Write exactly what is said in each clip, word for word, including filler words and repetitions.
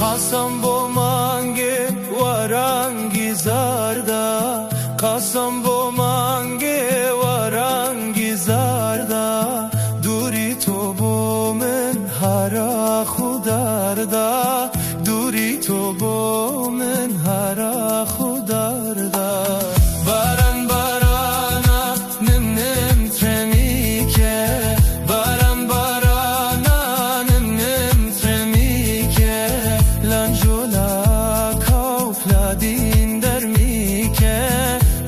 Qasam bo mangê warangî zar da, qasam bo mangê warangî zar da, dûrî to bo min hara xudar da, dûrî to bo min hara xudar da. Baran barana, nim nim tremîke, baran barana, nim nim tremîke, lancola kawkla din dermîke,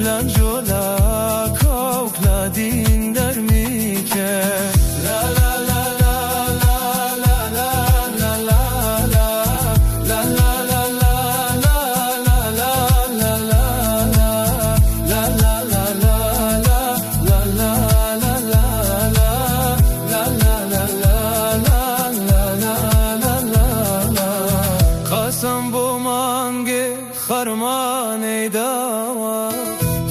lancola kawkla din dermîke. La la la la la la la la la la. Qasam bo mangê xermanê dawa,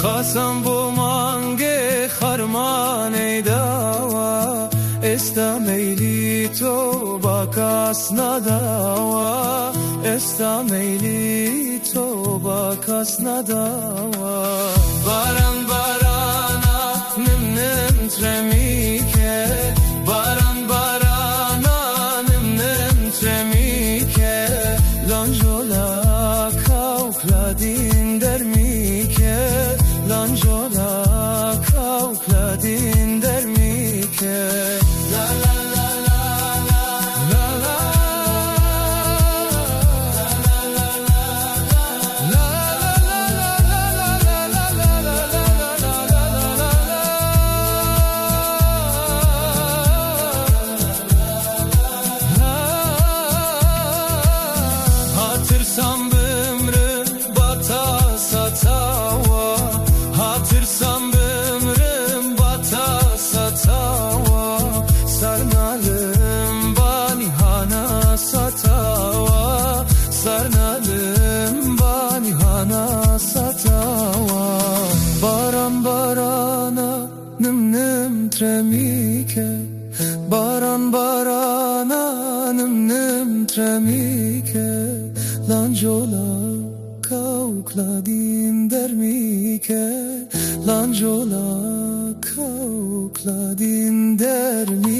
qasam bo mangê xermanê dawa, esta meylî to ba kas nadawa, esta meylî to ba kas nadawa. Baran barana, nim nim tremîke, baran barana, nim nim tremîke, lancola kawkla din dermîke, lancola kawkla din dermîke. La la la la la la. Hatirsan bimrim bata satawa, hatirsan bimrim bata satawa, sarnalim banî hana satawa, sarnalim banî hana satawa. Baran barana, nim nim tremîke, baran barana, nim nim tremîke, lancola kawkla din dermîke, lancola kawkla din dermîke.